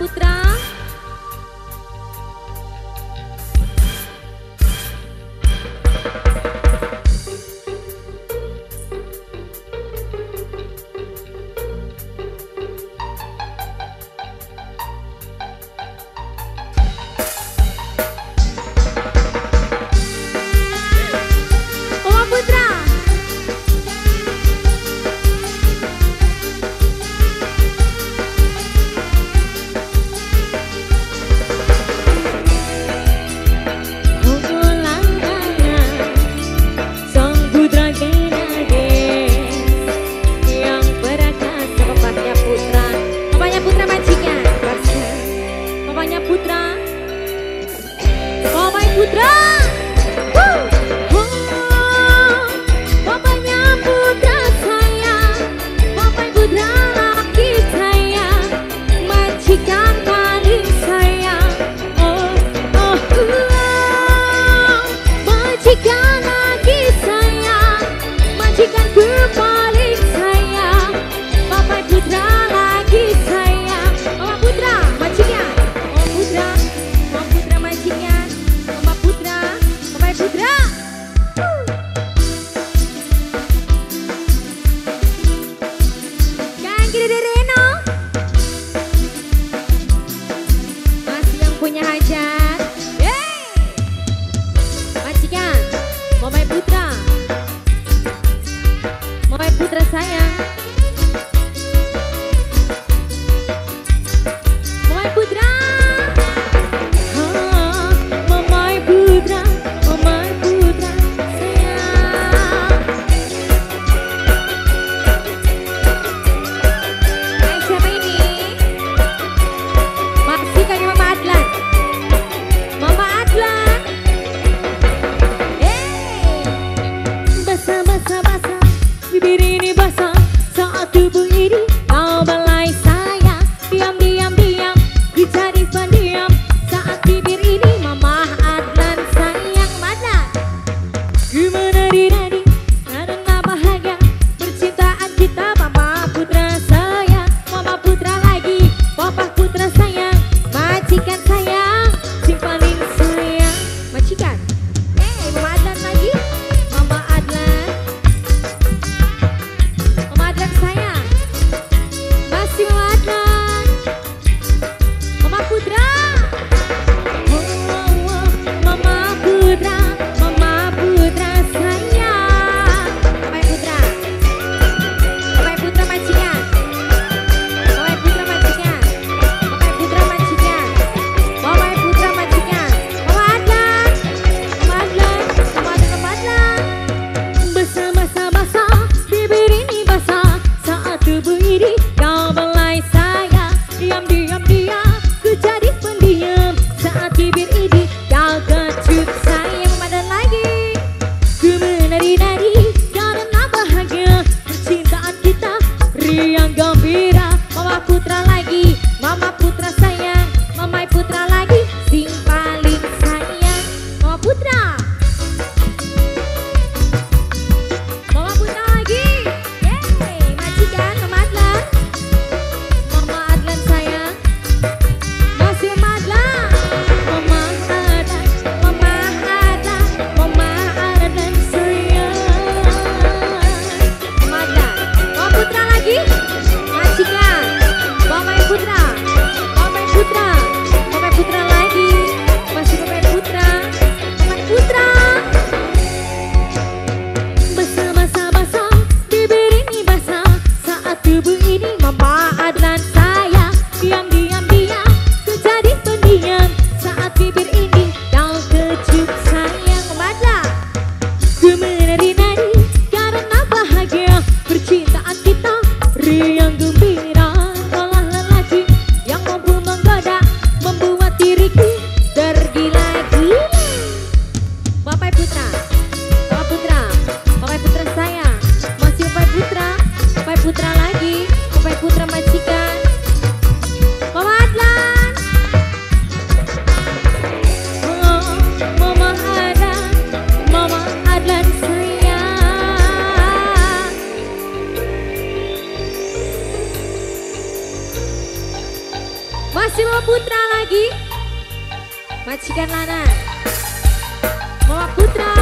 Putra. Mama Putra. Putra, Mamai Putra, papanya putra saya, papai putra laki saya, majikan paling saya, oh oh oh, majikan laki saya, majikan paling saya, papai putra laki saya, mama putra majikan. Putra, Mama Putra majikan, Mama Putra, Mama Putra. Kang Gede Reno, masih yang punya hajat. Hey, majikan, Mama Putra, Mama Putra sayang. Mama Putra. Putra, Mama Putra, sayang. Putra lagi. Majikan Lana. Mama Putra.